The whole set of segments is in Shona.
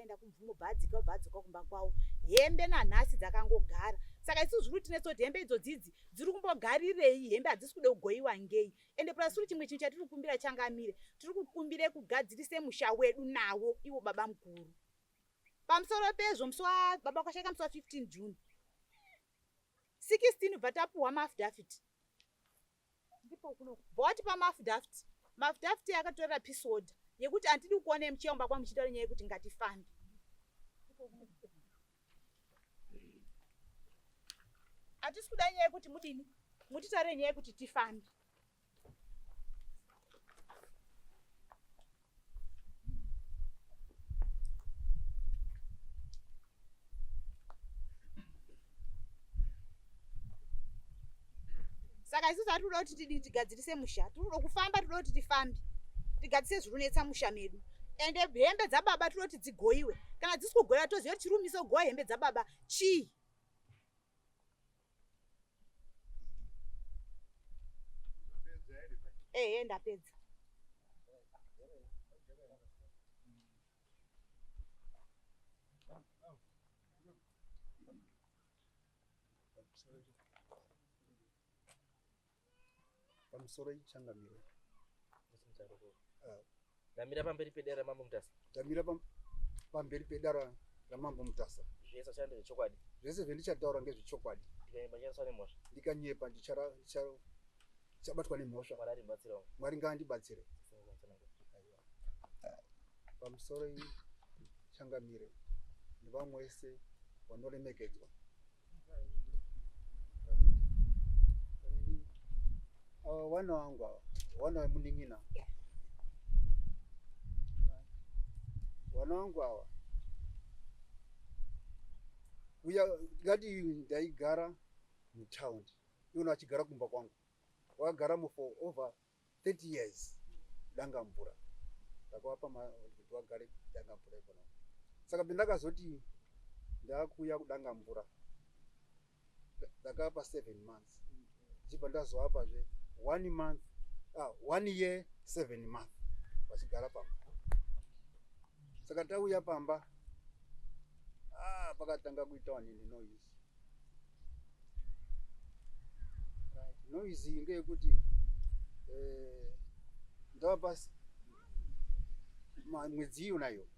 aenda kumvumo bva adzika bva adzoka kumba kwavo. Hembe nanhasi dzakangogara. Saka isu zviri kutinetsa kuti hembe idzodzidzi dziri kumbogarirei, hembe hadzisi kuda kugoyiwa ngei. Ende plus tiri chimwe chinhu chatiri kukumbira changamire, tiri kukumbire kugadzirise musha wedu nawo iwo baba mukuru. Pamusoro pezvo musi wa baba kwashaika musi wa 15 June 16 bva tapuhwa maaffidavit ndipo kuno bva watipa maaffidavit. Maaffidavit akatorera peace order yekuti handidi kukuonai muchiyaumba kwangu muchitaura nyaya yekuti ngatifambe. Hatisi kuda nyaya yekuti mudini mutitaurire nyaya yekuti tifambe. Saka isusu hatiri kuda kuti tidii tigadzirise musha, tiri kuda kufamba, tiri kuda kuti tifambe tigadzirise zviri kunetsa musha medu. Ende hembe dzababa tiri kuti dzigoiwe, kana dzisi kugoiwa toziva kuti chiri kumisa kugowa hembe dzababa chii. Ehe, ndapedza. Pamusoro ichangamire. Ndamira pamberi pedare raMambo Mutasa. Ndamira pamberi pedare raMambo Mutasa. Zvese zvachanda zvechokwadi. Zvese zvendichataura ngezvechokwadi. Ndikanyepa ndichabatwa nemhosva. Ndikanyepa ndichabatwa nemhosva. Mwari andibatsirewo. Mwari ngaandibatsire. Pamusoro changamire nevamwe vese vanoremekedzwa. Ava vana vangu ava, vana vemunin'ina. Vana vangu ava. Uya ngati ndaigara mutaundi, iwona achigara kumba kwangu. Wakagaramo for over 30 years danga mvura. Ndakavapa kuti vagare danga mvura ikona. Saka pendakazoti ndakuuya kudanga mvura, ndakavapa 7 months. Ndichibva ndazovapazve 1 month, 1 year 7 months vachigara pamba. Saka tauya pamba, pakatanga kuita nini noise. Right, noise iyi ngeyekuti ndavapa mwedzi iyo nayo.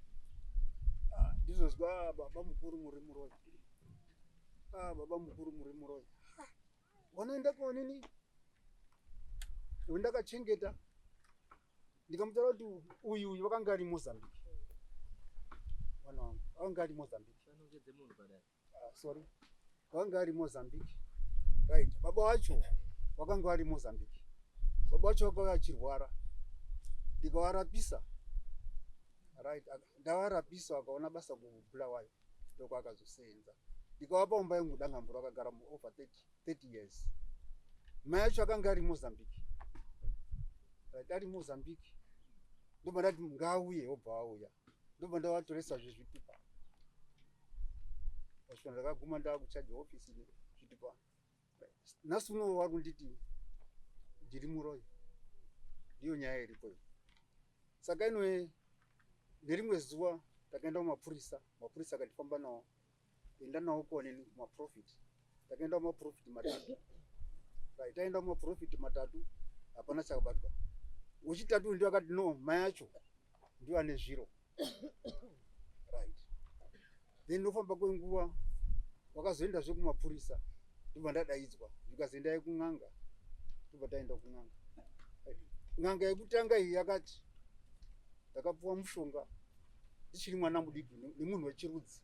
Ndizozwa baba mukuru muri muroyi. Baba mukuru muri muroyi. Wanoenda konini? Ndakachengeta. Ndikamutaura kuti uyu uyu wakanga ari Mozambique. Mwana wangu wakanga ari Mozambique. Sorry. Wakanga ari Mozambique. Right, baba wacho wakanga ari Mozambique. Baba wacho wakanga achirwara. Ndikavarapisa. Right, ndavarapisa vakaona basa kuBulawayo. Ndokwakazosenza. Ndikavapa umba yangu danga mvura vakagara mu over 30 years. Mai acho akanga ari Mozambique. Right, ari Mozambique. Ndobva ndati ngauye, obva auya. Ndobva ndavatoresa zvezvitupa. Pasvika ndakaguma ndakuchaja office zvitupa. Nhasi uno vari kunditi ndiri muroyi. Ndiyo nyaya iripo iyo. Saka inoe nerimwe zuva takaenda kumapurisa, mapurisa akatifamba nawo. Enda nawo kuoneni kumaprofit. Takaenda kumaprofit matatu. Right, taenda kumaprofit matatu, hapana chakabatwa. Wechitatu ndiye akati no, mai acho ndiyo ane zviro. Right. Then nofamba kwenguva wakazoendazve kumapurisa, ndobva ndadaidzwa, ndikazi endai kun'anga. Ndobva taenda kun'anga. Right. N'anga yekutanga iyi yakati ndakapuwa mushonga ndichiri mwana mudiki nemunhu wechirudzi.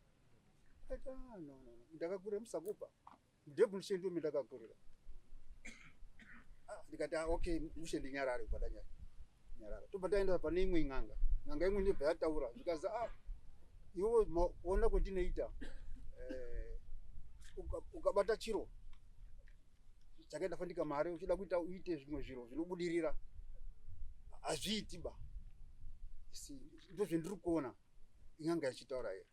Akati, no, no, no. Ndakakurira musakupa. Ndebushe ndio ndakakurira. Ndikati, okay, mushe ndinyarare kubva ndanyarara. Tobva taenda pane imwe n'anga. N'anga imwe ndobva yataura zvikazi, iwe kuona kwendinoita, ukabata chiro chakaenda fanika mari uchida kuita uite zvimwe zviro zvinobudirira hazviiti ba. Ndozvendiri kuona in'anga yachitaura here.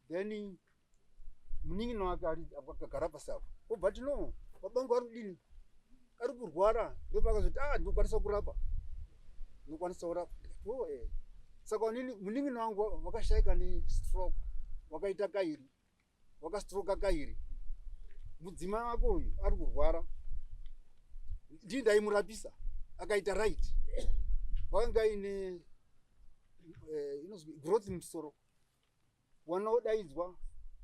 Then munin'ina wake akagara pasi apo obva ati no, baba vangu ari kudini, ari kurwara. Ndopakazoti ndinokwanisa kurapa, ndinokwanisa kurapa. Ndikati oh. Saka munin'ina wangu wakashaika nestroke, wakaita kairi, wakastroka kairi. Mudzimai wako uyu ari kurwara, ndii ndaimurapisa akaita right. Wakanga aine inozwi growth musoro, wana odaidzwa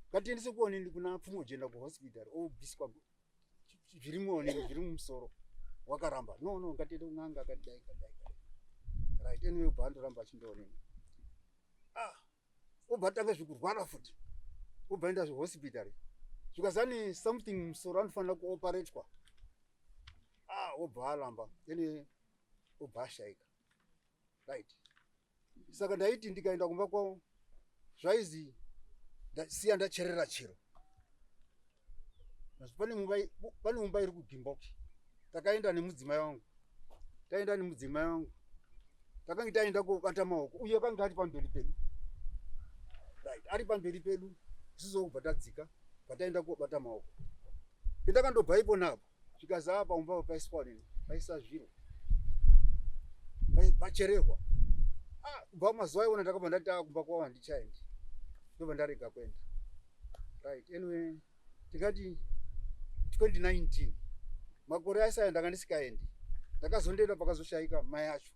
ngatiendese kuonini kuna Pfumojena kuhospital, obviswa zviri muonini zviri mumusoro. Wakaramba, no no, ngatiende kun'anga, akadai kadai. Right, anyway, ubva andoramba achindoonini. Ah, obva atanga zvekurwara futi, obva enda zvehospital, zvikazani something musoro, anofanira kuoparetwa. Ah, obva aramba. Anyway, obva ashaika. Right, saka ndaiti ndikaenda kumba kwavo zvaizi ndasiya ndacherera chiro. Pane mumba iri kuGimboki. Takaenda nemudzimai wangu, taenda nemudzimai wangu, takange taenda kobata maoko. Uye akanga ari pamberi pedu, right, ari pamberi pedu, isusu kubva tadzika, bva kobata maoko. Pendakandobva ipo napo, zvikazaa paumba paiswa nini, paisa zviro, pacherehwa. Ah, kubva mazuva iwona ndakabva ndati, ah, kumba kwavo handichaendi, ndobva ndarega kuenda. Right, anyway, tikati 2019, makore aisaya ndanga ndisikaendi. Ndakazondoenda pakazoshaika mai acho,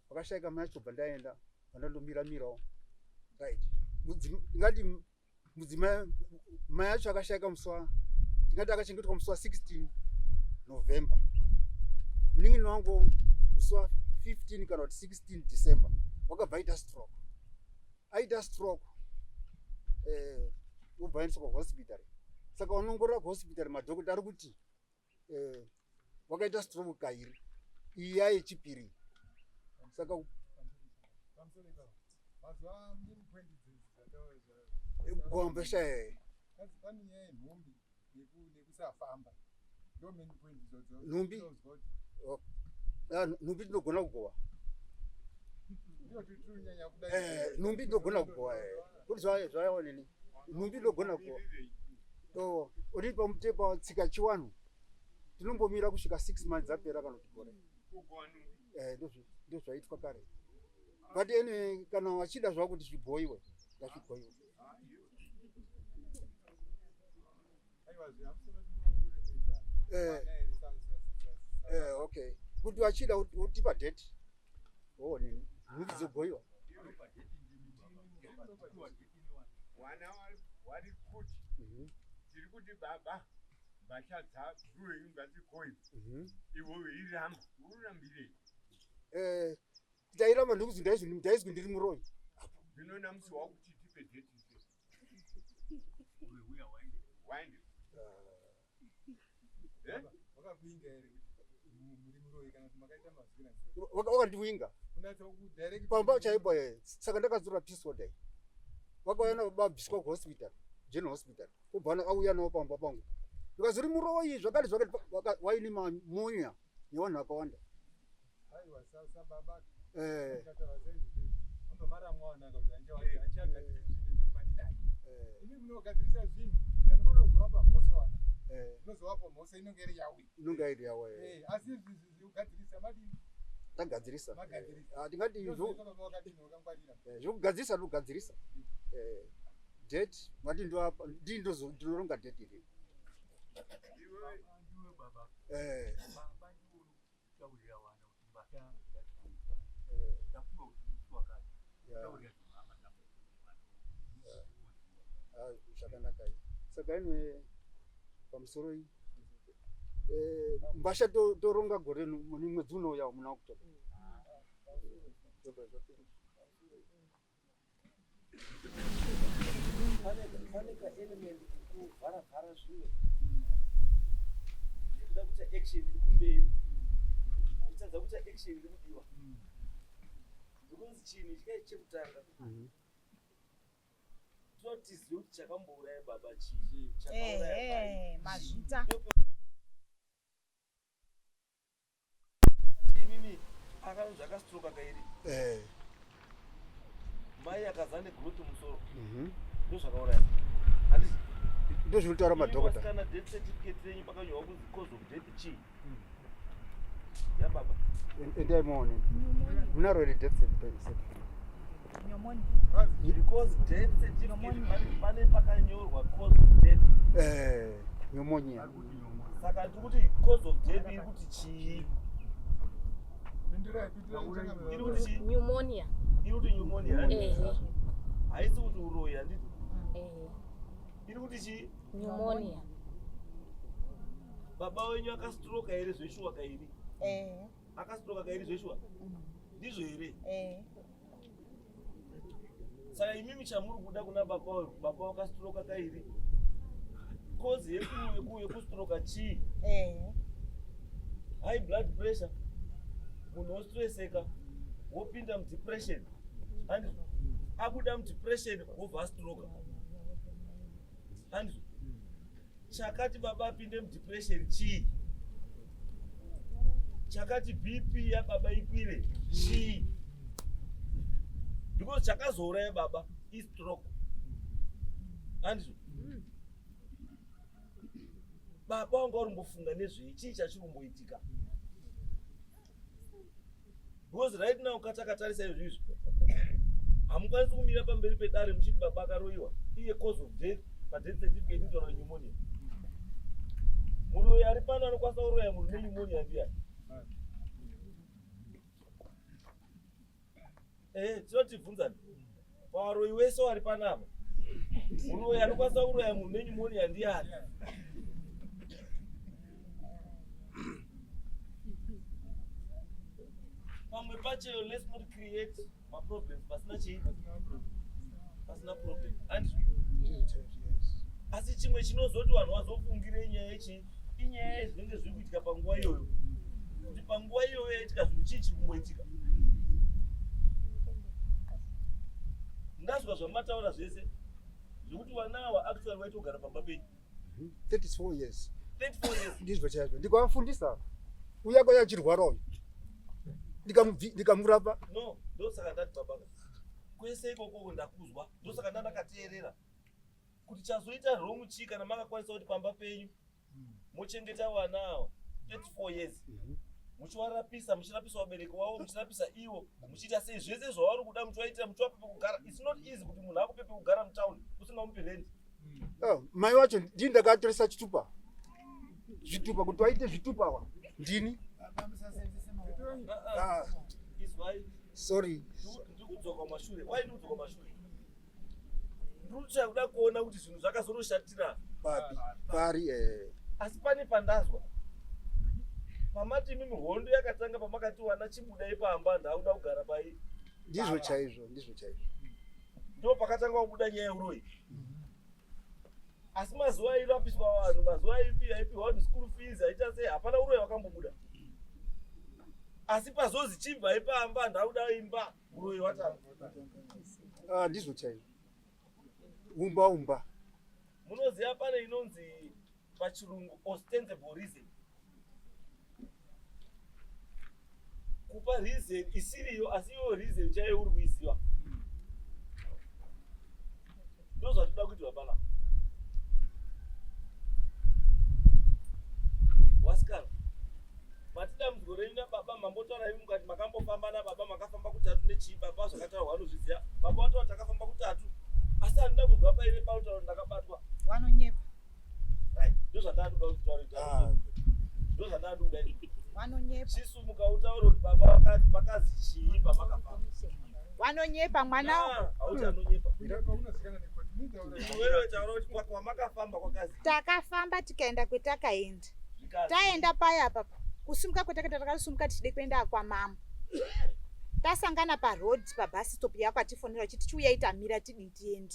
pakashaika mai acho, bva ndaenda, vandandomira-mirawo. Right, ndingati mudzimai mai acho akashaika musi wa, ndingati akachengetwa musi wa16 November, munin'ini wangu musi wa15 kana kuti 16 December wakabva aita stroke. Aita stroke, obva aendeswa kuhospital. Saka vanongorora kuhospital, madhokota ari kuti wakaita stroke kairi, iyi yayechipiri. Saka Pamusoro ipapo, mazuva main point gombesha. Pane nyaya yenhumbi nekusafamba, ndo main point idzodzo. Nhumbi? Tinozwa kuti Ah, nhumbi tinogona kugowa. Ndiyo tiri kunyanya kuda. Nhumbi tinogona kugowa, kuti zvayaonini, nhumbi tinogona kugowa. To uri pamutepa tsika chiwanhu, tinombomira kusvika 6 months apera kana kuti gore. Ndozvaitwa kare. But anyway, kana vachida zvavo kuti zvigoiwe, ngazvigoiwe. Aiwa, zvihamusoro tinokurekedza. Okay, kuti vachida utipa date, oonini nhumbi dzogoiwa. Wana wari kuti tiri kuti baba, mbatya dzabhuruwenyu ngadzikoiwe. Iwe weiramba, ururambirei? Tairamba ndikuzi ndaizwi ndiri muroyi. Zvino namusi wakuti tipe date se waende. Wakakuinga here kuti muri muroyi kana kuti makaita mazwi nasi? Wakandiwinga. Kunatsa kudirect. Pamba chaipo. Saka ndakazora peace order. Vakauya navo, babviswa kuhospital, general hospital, obva auya navo pamba pangu, ndikazi uri muroyi, zvakati zvakati. Waine mamonya nevanhu vakawanda. Aiwa, sababa akataura saizvozvo, Eh. andomaramwa wanaka kuti handichagadziri zvinhu nekuti mandidai. Imi munogadzirisa zvinhu kana munozovapa mhosva wana. Munozovapa mhosva inonge iri yawe. Inonge iri yawo. Asi izvi kugadzirisa madini? Tagadzirisa. Magadzirisa. Ah, tingati Ndozoita baba wakadini, wakangwarira. Zvokugadzirisa ndokugadzirisa. Date mati ndoapa, ndii ndinoronga date iri. Iwe Ndiwe baba. Baba ndiwe unokutaurira vana kuti mbatya ndafunga kuti musi wakati taurira Ah, zvakanaka iyi. Saka inwe pamusoro iyi, mbasha toronga gore mune mwedzi unouya muna October. Zvobva zvapera. Pane kaelement kekuvhara-vhara zvimwe nekuda kuita action iri kumberi, kutadza kuita action iri kudiwa, because chinhu chikai chekutanga totizive kuti chakambouraya baba chii, chakauraya mai. Ehe, mazvita. Imimi akanzi akastroka kairi, mai akaza negrowth musoro, ndozvakauraya, handiti? Ndo zvinotaura madhokota. Kana death certificate renyu pakanyorwa kunzi cause of death chii yababa? Endai muone. Munaro here death certificate? Because death certificate pane pakanyorwa cause of death. Eh, pneumonia. Saka tiri kuti cause of death iri kuti chii? Iri kuti chii? Pneumonia. Iri kuti pneumonia. Ehe. Haisi kuti uroyi handiti? Ehe. Iri kuti chii? Pneumonia. Baba wenyu akastroka here zveshuwa kairi? Ehe. Akastroka kairi zveshuwa? Ndizvo here? Ehe. Saka imimi chamuri kuda kuna baba uyu, baba wakastroka kairi. Cause yekustroka chii? Ehe. High blood pressure. Munhu wostresseka, wopinda mudepression. Handizvo? Abuda mudepression wobva astroka. Handizvo? Chakati baba apinde mudepression chii? Chakati BP yababa ikwire chii? Because chakazouraya baba istroke. Handizvo? Baba wanga uri kumbofunga nezvei? Chii chachiri kumboitika? Because right now katakatarisa izvi izvi hamukwanisi kumira pamberi pedare muchiti baba akaroyiwa iye cause of death padeath certificate inotaura pneumonia. Muroyi ari pano anokwanisa kuroya munhu nepneumonia ndiyani? Eh, tinotibvunzana pavaroyi wese wari panapa muroyi anokwanisa kuroya munhu nepneumonia ndiyani? Pamwe pacho let's not create maproblems pasina chii, pasina problem. Handizvo? Asi chimwe chinozoti vanhu vazofungire nyaya yechii, inyaya yezvinenge zviri kuitika panguva iyoyo, kuti panguva iyoyo yaitika zvinhu chii chiri kumboitika. Ndazwa zvamataura zvese zvekuti vana ava actually vaitogara pamba penyu. 34 years. 34 years. Ndizvo chaizvo. Ndikavafundisa. Uya kwaya achirwara uyu. Ndikamurapa. No, ndosaka ndati baba, kwese ikoko ndakuzwa, ndosaka ndandakateerera kuti chazoita wrong chii kana makakwanisa kuti pamba penyu mochengeta vana ava 34 years, muchivarapisa, muchirapisa vabereki vavo, muchirapisa ivo, muchiita sei zvese zvavari kuda, muchivaitira, muchivape pekugara. It's not easy kuti munhu akupe pekugara mutown usingamupi rent. Ah, mai wacho ndini ndakatoresa chitupa, zvitupa kuti vaite zvitupa wa ndini. Ah, izwai. Sorry. Ndiri kudzoka kumashure. Wai ndiri kudzoka kumashure? Ndiri kutsvaka kuda kuona kuti zvinhu zvakazonoshatira papi pari. Asi pane pandazwa pamati imimi hondo yakatanga pamakati wana chibuda ipamba, ndakuda kugara pai. Ndizvo chaizvo, ndizvo chaizvo. Ndo pakatanga kubuda nyaya yeuroyi. Asi mazuva airapiswa vanhu, mazuva aipiwa vanhu school fees, aita sei, hapana uroyi wakambobuda. Asi pazozi chibva ipamba, ndakuda imba, uroyi watanga. Ah, ndizvo chaizvo, umba umba. Munoziva pane inonzi pachirungu ostensible reason, kupa reason isiriyo asi iwo reason chaiyo uri kuiziva. Ndo zvatinoda kuitwa pana wasikana. Mati dambudziko renyu nababa, mambotaura imi mukati makambofamba nababa, makafamba kutatu nechii. Baba zvakataurwa anozviziva. Baba vataura takafamba kutatu, asi handina kuzwa paine pautaura ndakabatwa. Vanonyepa. Right, ndo zvandakuda kutaura. Ah. Ndo zvandakuda. Vanonyepa. Chisumuka utaure kuti baba vakati pakazi chii pamakafamba. Vanonyepa mwana. Ah, hauti anonyepa. Iwewe taura kuti kwamakafamba kwakazi. Takafamba tikaenda kwetakaenda. Zvikazi. Taenda paya apa kusimuka kwetakaita, takasumuka tichide kuenda kwamama. Tasangana paroad pabus stop yako, atifonera uchiti chiuyai, tamira tidii tiende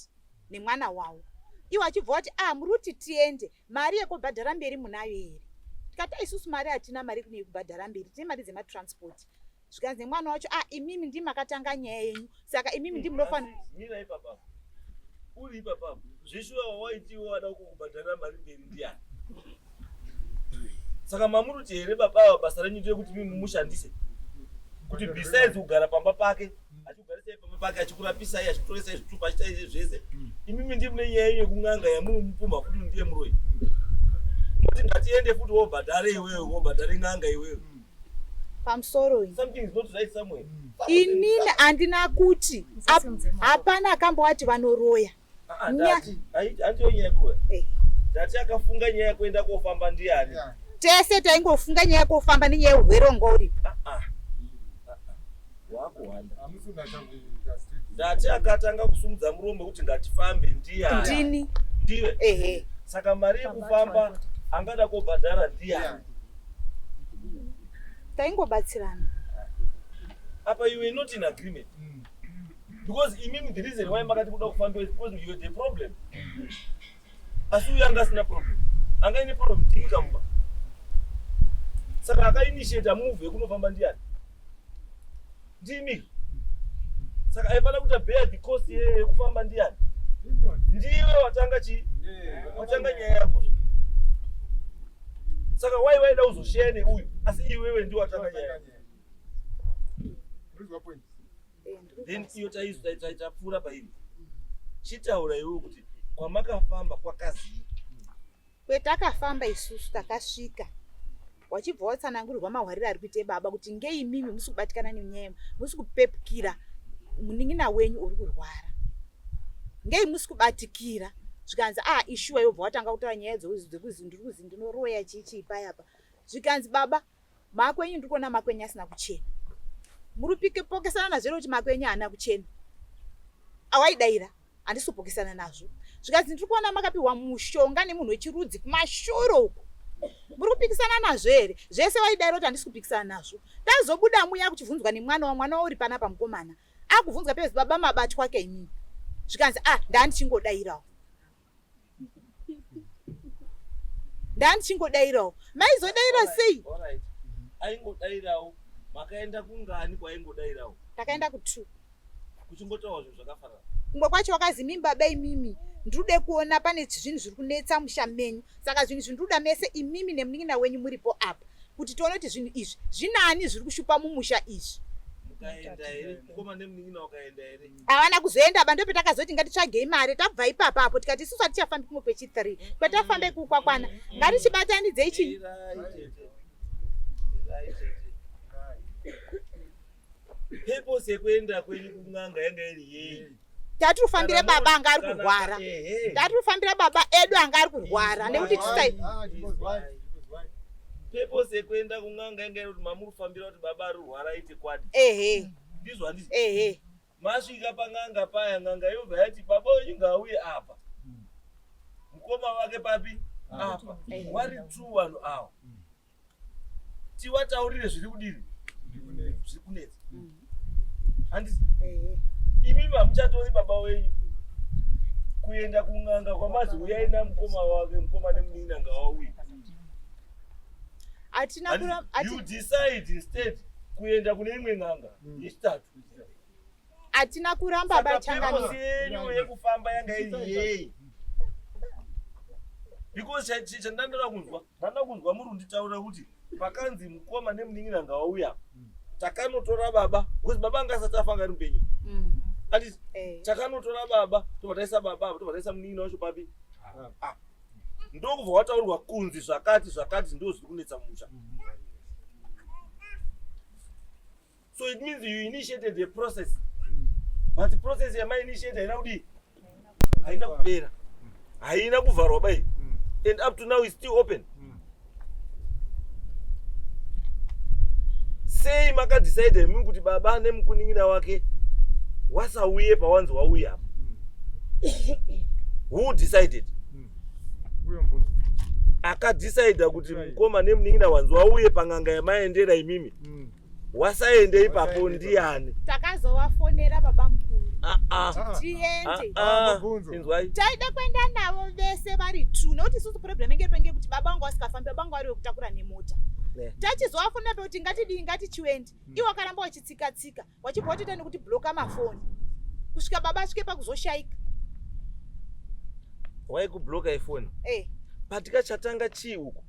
nemwana wavo. Iwo achibva wati, ah, muri kuti tiende, mari yekubhadhara mberi munayo here? Tikati, "Ah, isusu mari hatina, mari kune yekubhadhara mberi, tine mari dzematransport." Zvikanzi nemwana wacho, ah, imimi ndimi makatanga nyaya yenyu, saka imimi ndimi munofanira. Mira ipapa, uri ipapa zveshuwa wawaitiwo wada kukubhadharira mari mberi ndiani? Saka mamuruti here baba ava basa renyu ndeyekuti mimi mumushandise kuti besides kugara pamba pake, achikugarisai pamba pake, achikurapisai, achikutoresai zvitupa, achiita zvese, imimi ndiye mune nyaya yekun'anga yamunomupumha futi ndiye muroyi, moti ngatiende futi wobhadhare iwewe, wobhadhare n'anga iwewe. Pamusoro iyi. Something is not right somewhere. Inini handina kuti hapana akambowati vanoroya. Ah, ah, ndati handiyo nyaya yekuroya. Eh. Ndati akafunga nyaya yekuenda kofamba ndiani? Tese taingofunga nyaya yekofamba nenyaya yeurwere wanga uripo. Ah, ah. Wakuhwanda. Ndati akatanga kusumudza muromo wekuti ngatifambe ndiyani? Ndini. Ndiwe. Ehe. Saka mari yekufamba angada kobhadhara ndiyani? Taingobatsirana. Apa you were not in agreement. Because imimi the reason why makati kuda kufamba is because you had a problem. Asi uyu anga asina problem. Anga aine problem ndimi kamumba. Saka akainitiate move yekunofamba ndiyani? Ndimi. Saka aifanira kuita bear the cost yekufamba ndiyani? Ndiwe watanga chi? Watanga nyaya yako. Saka why waida kuzoshare neuyu asi iwewe ndiwe watanga nyaya yako. Then iyo taipfuura pairi. Chitaura iwewe kuti kwamakafamba kwakazii. Kwetakafamba isusu takasvika wachibva watsanangurirwa mahwariro ari kuite baba kuti ngei imimi musi kubatikana nenyaya musi kupepukira munin'ina wenyu uri kurwara ngei musi kubatikira zvikanzi a ah, ishuwa yobva watanga kutaura nyaya dzekuzi ndiri kuzi ndinoroya chii chii payapa zvikanzi baba Makwenyu ndiri kuona makwenyu asina kuchena. Muri kupokesana nazvo here kuti makwenyu haana kuchena? Awaidaira handisi kupokesana nazvo. Zvikanzi ndiri kuona makapiwa mushonga nemunhu wechirudzi kumashure uko. Muri kupikisana nazvo here? Zvese waidaira kuti handisi kupikisana nazvo. Tazobuda muya kuchibvunzwa nemwana wamwana wauri panapa mukomana. Akubvunzwa pezi baba mabatwa ke imimi. Zvikanzi ah ndandichingodairawo. Ndandichingodairawo. Maizodaira sei? Alright. Aingodairawo. Makaenda kungani kwaingodairawo? Takaenda ku2. Kuchingotaura zvinhu zvakafanana. Kumwe kwacho wakazi mimi baba imimi ndrude kuona pane zvinhu zviri kunetsa musha menyu saka zvinhu izvi ndruda mese imimi nemunin'ina wenyu muripo apa kuti tione kuti zvinhu izvi zvinani zviri kushupa mumusha izvi. Mukaenda here? Mukoma nemunin'ina wakaenda here? Havana kuzoenda ba ndopetakazoti ngatitsvagei mari tabva ipapa apo tikati isusu hatichafambi kumwe kwechi3 kwetafamba ikukwakwana ngatichibatanidzei chinyi. Purpose yekuenda kwenyu kun'anga yanga iri yei? Tati ufambire baba anga ari kurwara. Tati ufambire baba edu anga ari kurwara nekuti tisai. Purpose yekuenda kun'anga yanga iri kuti mamuri kufambira kuti baba ari kurwara aite kwadi. Ehe. Ndizvo handiti? Ehe. Masvika pan'anga paya n'anga yobva yati baba wenyu ngaauye apa. Mukoma wake papi? Apa. Wari two vanhu awa. Tiwataurire zviri kudini? Zviri kunetsa. Handiti? Imimi hamuchatori baba wenyu kuenda kun'anga kwamazi uyai namukoma wake mukoma nemunin'ina ngawauye. Hatina kura You decide instead kuenda kune imwe n'anga yechitatu. Hatina kuramba ba changamire. Yenyu yekufamba yanga iri yei? Because chandandada kunzwa, ndanda kunzwa muri kunditaurira kuti pakanzi mukoma nemunin'ina ngawauya. Takanotora baba, because baba anga asati afa anga ari mupenyu. Anditi takanotora baba, tobva taisa baba apa, tobva taisa munin'ina wacho papi? Ah. Ndokubva wataurwa kunzi zvakati zvakati ndo zviri kunetsa mumusha. So it means you initiated a process. But process yamainitiate haina kudii? Haina kupera. Haina kuvharwa bai. And up to now it's still open. Sei makadecide imimi kuti baba nemukunin'ina wake wasauye pawanzi wauya apa? Who decided? Akadecide kuti mukoma nemunin'ina wanzi wauye pang'anga yamaendera imimi. Wasaende ipapo ndiani? Takazovafonera baba mukuru. Ah, ah. Tiende. Ah, ah. Inzwai. Taida kuenda navo vese vari two nekuti isusu problem inge penge kuti baba vangu vasikafambi baba vangu vari vekutakura nemota. Tachizovafonera pekuti ngatidii ngatichiende. Iwo akaramba wachitsika tsika wachibva watoita nekuti bloka mafoni kusvika baba asvike pakuzoshaika. Waikubloka ifoni? Eh. Patika chatanga chii uku?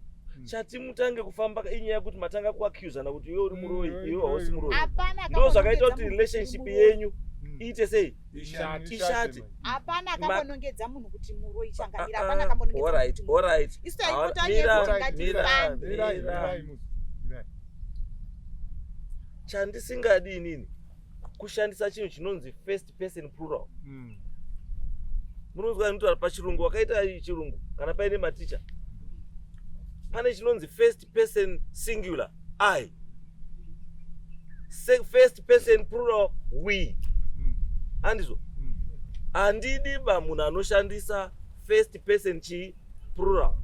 Chati mutange kufamba inyaya yekuti matanga kuaccusana kuti iwe uri muroyi iwe hausi muroyi. Hapana Ndo zvakaita kuti relationship yenyu iite sei? Ishate. Ishate. Hapana akambonongedza munhu kuti muroyi changamira. Hapana akambonongedza munhu Alright, kuti muroyi. alright. Isu taingotanga Mira, kuti mira, ngatifambe. mira. Chandisingadi inini kushandisa chinhu chinonzi first person plural. Munonzwa anotaura pachirungu, wakaita chirungu kana paine maticha, pane chinonzi first person singular I, first person plural we. Handizvo? Handidi ba munhu anoshandisa first person chii plural.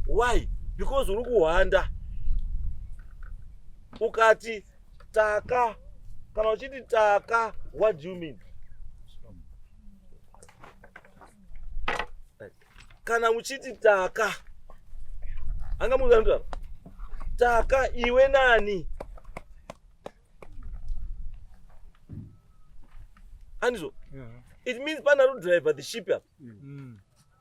Why? Because uri kuhwanda. Ukati taka, kana uchiti taka, what do you mean? Kana muchiti taka, anga muzanutaura taka iwe nani? Andizvo? It means pana ari kudriver the ship apa.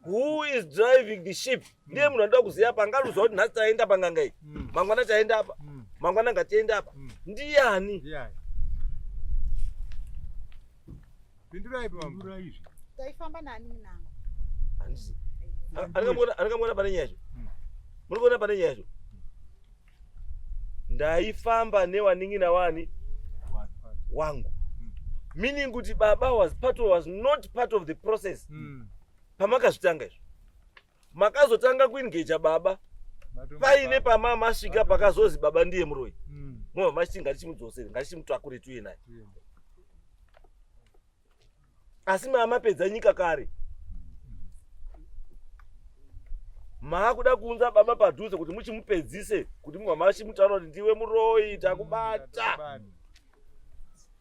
Who is driving the ship? Ndiye munhu anoda kuziva apa, angaruziva kuti nhasi taenda panganga iyi, mangwana taenda apa, mangwana ngatienda apa. Ndiyani? Pindurai pamambo. Taifamba nani minango? Handisi. Andikamboona pane nyaya yacho. Muri kuona pane nyaya yacho? Ndaifamba newanin'ina wani wangu. Meaning kuti baba was part of, was not part of the process. Pamakazvitanga izvo. Makazotanga kuengaja baba paine pama masvika pakazozi baba ndiye muroyi. Mobva machiti ngatichimudzosere, ngatichimutakure tuye naye. Asi mapedza nyika kare. Maakuda kuunza baba padhuze kuti muchimupedzise, kuti mubva machimutaura kuti ndiwe muroyi, takubata.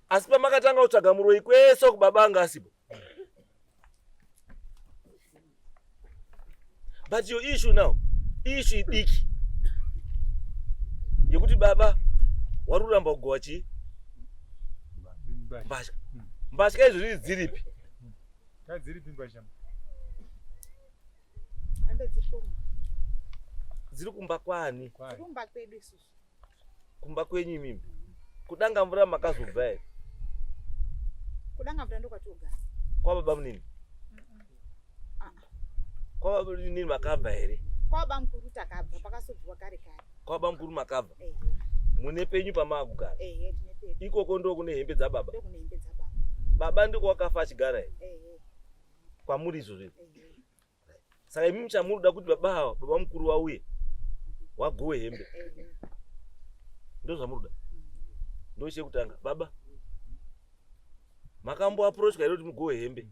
Asi pamakatanga kutsvaga muroyi kwese uku baba anga asipo. But your issue now, issue idiki yekuti baba wari kuramba kugowa chii? Mbatya. Mbatya izvozvi dziripi? Dziripi mbatya? Hembe dziri kumba. Dziri kumba kwani? Kumba kwedu isusu. Kumba kwenyu imimi? Kudanga mvura makazobva here? Kudanga mvura ndokwatogara. Kwababa munini? Kwababa munini makabva here? Kwababa mukuru takabva, pakasobviwa kare kare. Kwababa mukuru makabva? Mune penyu pamaakugara? Ehe, tine pedu. Ikoko ndo kune hembe dzababa? Ndo kune hembe dzababa. Baba ndiko wakafa achigara here? Ehe. Kwamuri izvozvo izvi? Saka imi muchamuruda kuti baba ava, baba mukuru wauye wagowe hembe. Ndo zvamuruda? Ndo chekutanga. Baba, makambo approach here kuti mugowe hembe?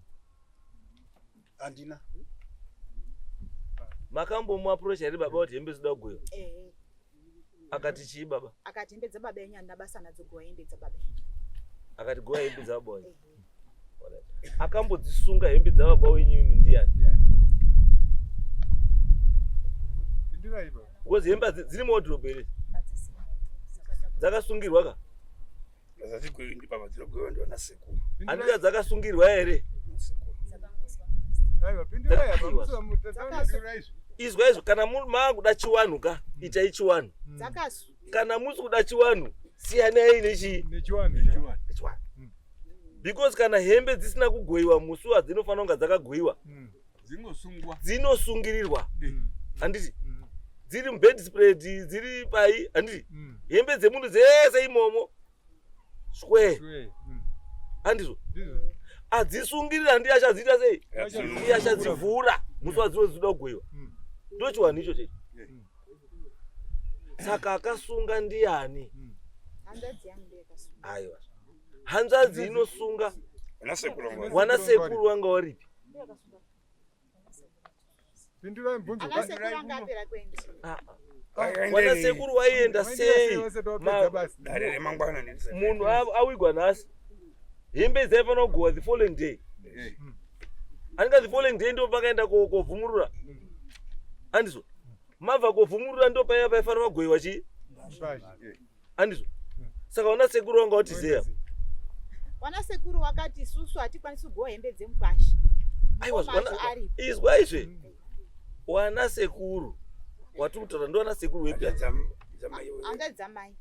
Handina. Makambo mu approach here baba kuti hembe dzinoda kugowewa? Ehe. Akati chii baba? Akati hembe dzababa yenyu handina basa nadzo, gowa hembe dzababa yenyu. Akati gowa hembe dzababa wenyu. Akambodzisunga hembe dzababa wenyu imi ndiani? Because hembe dziri muwardrobe here? Dzakasungirwa ka? Andika dzakasungirwa here? Izwa izvo, kana maakuda chiwanhu ka, itai chiwanhu. Kana musi kuda chiwanhu, siyanai nechii? Nechiwanhu. Because kana hembe dzisina kugoyiwa musi wadzinofanira kunga dzakagoyiwa, Dzinosungwa. Dzinosungirirwa. Handiti? Dziri mubedspread, dziri pai, handiti? Hembe dzemunhu dzese imomo. Square. Handizvo? Adzisungirira ndiye achadziita sei? Ndiye achadzivhura musi wadzinoda kugoyiwa. Ndochiwanhu icho checho. Saka akasunga ndiani? Hanzvadzi yangu ndiyo yakasunga. Aiwa. Hanzvadzi inosunga. Wana sekuru wanga waripi? Pindurai mubvunzo. Ana sekuru anga apera kuenda. Wana sekuru waienda sei? Dare remangwana. Munhu awigwa nhasi. Hembe dzaifanira kugowa the following day. Anenge the following day ndo pakaenda kovhumurura. Andizvo? Mabva kovhumurura ndo paiva paifanira kugoiwa chii? Andizvo? Saka wana sekuru wanga watizeya. Wana sekuru wakati isusu hatikwanisi kugowa hembe dzemukwasha. Aiwa, izwa izve. Wana sekuru watiri kutaura ndo wana sekuru wepi? Hanzvadzi dzamai.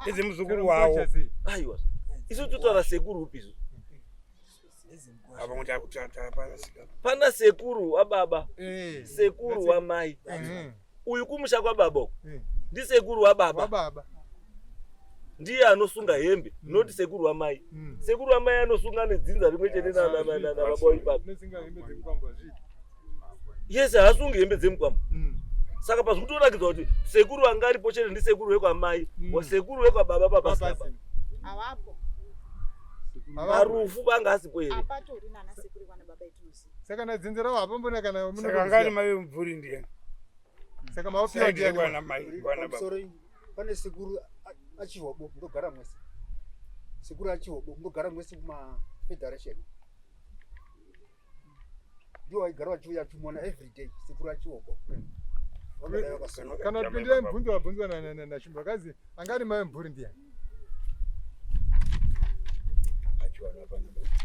Ndedzemuzukuru wavo. Aiwa. Isu totaura sekuru upi isu? Pana sekuru wababa, sekuru wamai. Uyu kumusha kwababa uku. Ndisekuru wababa. Wababa. Ndiye anosunga hembe, not sekuru wamai. Sekuru wamai anosunga nedzinza rimwe chete nababa waipapa. Unosunga hembe dzekukwambo hazviiti. Yes, haasungi hembe dzemukwambo. Saka pazvikutoratidza kuti sekuru anga aripo chete ndisekuru wekwamai, wasekuru wekwababa papasina. Papasina. Avapo. Parufu panga asipo here? Apatori nana sekuru kwana baba etinoziva. Saka nadzinza ravo hapambona kana Saka ngani mai vemubvuri ndiye. Saka maopiwa Saidi ndiani? kwana mai kwana baba. Pamusoro iyi, pane sekuru achihobo ndogara mwese. Sekuru achihobo ndogara mwese kuma federation. Ndiwo vaigara vachiuya vachimuona every day sekuru achihobo. Vangadai vakasunga. Kana kuti pindirai mubvunzo wabvunzwa naShumba kazi anga ari mai vemubvuri ndiani?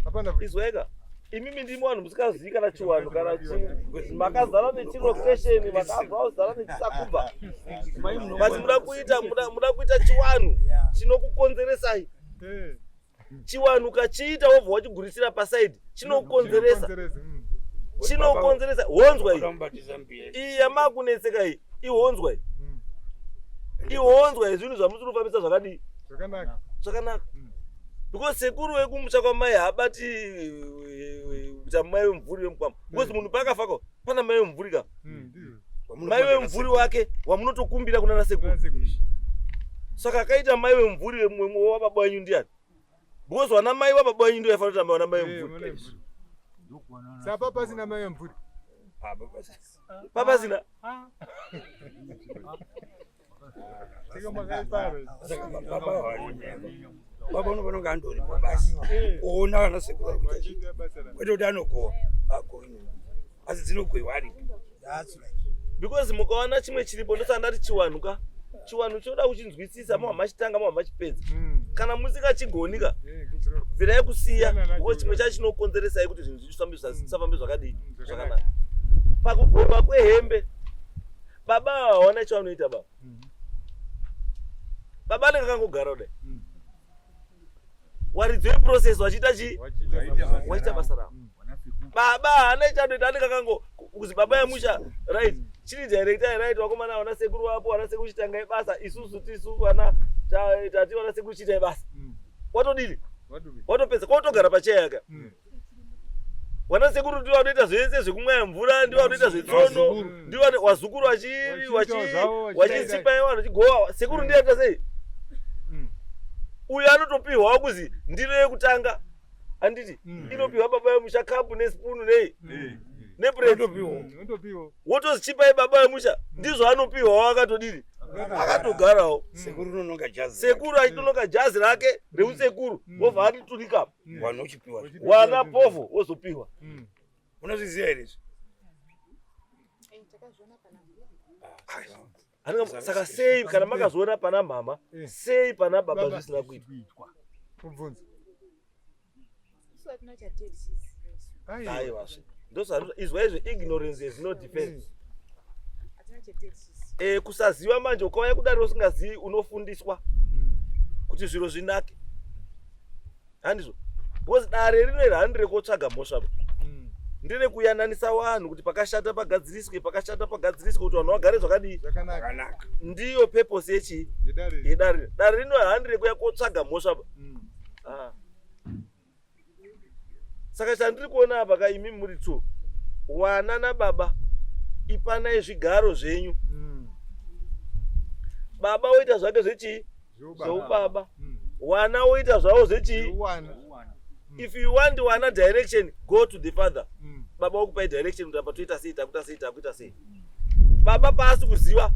Hapana. Izweka. Imimi ndimi vanhu musikazivi kana chiwanhu kana chi makazara nechirokesheni makabva kuzara nechisakubva. But muda kuita chiwanhu chinokukonzeresai. Chiwanhu ukachiita wobva wachigurisira pasaidi chinokukonzeresa. Chinokonzeresa honzwa iyi. Iyi yamakunetseka iyi ihonzwa iyi. Ihonzwa iyi zvinhu zvamusiri kufambisa zvakadii? Zvakanaka. Zvakanaka. Because sekuru wekumusha kwamai haabati kuita mai wemumvuri wemukwambo. Because munhu paakafa ko pana mai wemumvuri ka. Mai wemumvuri wake wamunotokumbira kuna nasekuru. Saka akaita mai wemumvuri wababa wenyu ndiani? Because wana mai wababa wenyu ndiyo yaifanira kutamba wana mai wemumvuri. Saka pasina mai wemumvuri. Papasina. Saka makaiparo. Baba unofanira kunge andoripo basi. Kuona vana sekuru vari kuita chii. Kwete kuti anogowa. Hagowi. Asi dzinogoiwa aripo. Because mukaona chimwe chiripo ndosaka ndati chiwanhu ka. Chiwanhu choda kuchinzwisisa mava machitanga mava machipedza. Kana musingachigoni ka bvirai kusiya because chimwe chacho chinokonzeresai kuti zvinhu zvisafambe zvakadii zvakanaka. Pakugova kwehembe baba hawana chavanoita baba. Baba anenge akangogara kudai. Waridzo yeprocess wachiita chii? Wachiita basa ravo. Baba haana chanoita anenge akango kuzi baba yemusha right chiri director right vakomana vana sekuru vapo vana sekuru chitangai basa isusu tisu vana tati vana sekuru chiitai basa. Watodini? Watopedza kwatogara pacheya yaka. Vana sekuru ndivo vanoita zvese zvekumwaya mvura ndivo vanoita zvetsono ndivo wazukuru vachitsipa vanhu vachigowa sekuru ndiye anoita sei? Uyu anotopihwawo kuzi ndiro yekutanga handiti inopiwa baba vemusha kapu nesipunu nei nepureti wotozichipai baba vemusha ndizvo anopiwawo akatodini akatogarawo. Sekuru unononga jazi. Sekuru achitonoka jazi rake reusekuru wobva ariturika Wana uchipiwa. Wana povho wozopiwa. Unozviziva here izvi? Saka sei kana makazviona pana mama sei pana baba zvisina kuitwa? Kubvunza. Isu hatina chatiri tichiziva isu. Aiwa ndozvanoita izwa izvo ignorance is no defense. Hatina chatiri tichiziva. Kusaziva manje ukauya kudare usingazivi unofundiswa kuti zviro zvinake. Handizvo? Because dare rino iri handire kotsvaga mhosva ba. Ndere kuyananisa vanhu kuti pakashata pagadziriswe, pakashata pagadziriswe kuti vanhu vagare zvakadii? Zvakanaka. Ndiyo purpose yechi yedare. Dare rino handire kuya kotsvaga mhosva ba. Saka chandiri kuona apa ka imi muri two wana nababa ipanai zvigaro zvenyu. Baba woita zvake zvechii? Zveubaba. Wana woita zvavo zvechii? If you want wana direction, go to the father. Baba wokupai direction kuti apa toita sei, takuita sei, takuita sei. Baba paasi kuziva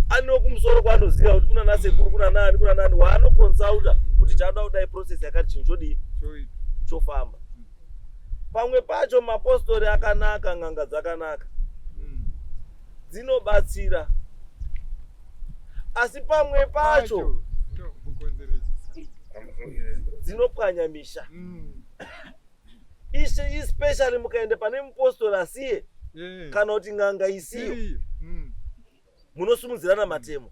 anewo kumusoro kwaanoziva kuti kuna nasekuru kuna nani kuna nani waanoconsulta kuti chanoda kudai process yakati chinhu chodii chofamba. Pamwe pacho mapostori akanaka, n'anga dzakanaka dzinobatsira, asi pamwe pacho dzinopwanya misha. Ishe especially mukaenda pane mupostori asiye kana kuti n'anga isiyo, munosumudzirana matemo.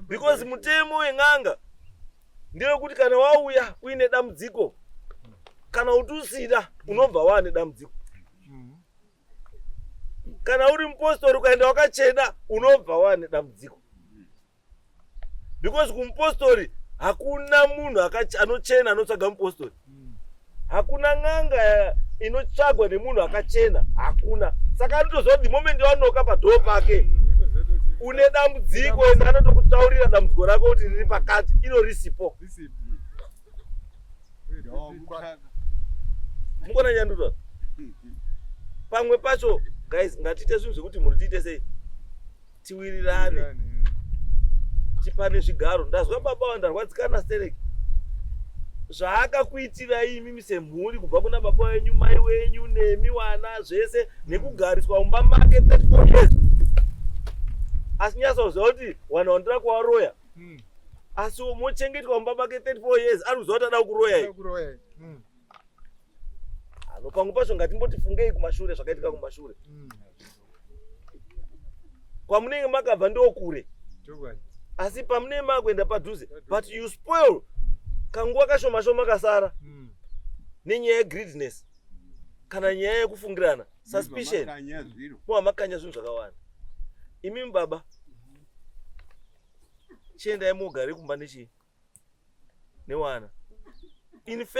Because mutemo wen'anga ndewekuti kana wauya uine dambudziko kana kuti usina unobva waane dambudziko. Kana uri mupostori ukaenda wakachena unobva waane dambudziko. Because kumupostori hakuna munhu anochena anotsvaga mupostori. Hakuna n'anga inotsvagwa nemunhu akachena, hakuna. Saka anotoziva kuti the moment wanoka padhoo pake une dambudziko, ende anotokutaurira dambudziko rako kuti riri pakati, iro risipo. Mukona nyandura. Pamwe pacho guys, ngatiite zvinhu zvekuti mhuri tiite sei, tiwirirane, tipane zvigaro. Ndazwa baba wandarwadzikana stereki zvaakakuitirai imimi semhuri, kubva kuna baba wenyu, mai wenyu, nemi wana, zvese nekugariswa mumba make 34 years, asi nyatsoziva kuti wana wandira kuwaroya, asi mochengetwa mumba make 34 years, ari kuziva kuti ada kuroyai. Ano pamwe pacho ngatimbotifungei kumashure, zvakaitika kumashure kwamunenge makabva ndokure, asi pamunenge makuenda padhuze, but you spoil kanguva kashoma shoma kasara nenyaya yegreediness kana nyaya yekufungirana, suspicion. Makanya zviro. Muva makanya zvinhu zvakawanda. Imimi baba, chiendai mugare kumba nechii newana. In fact,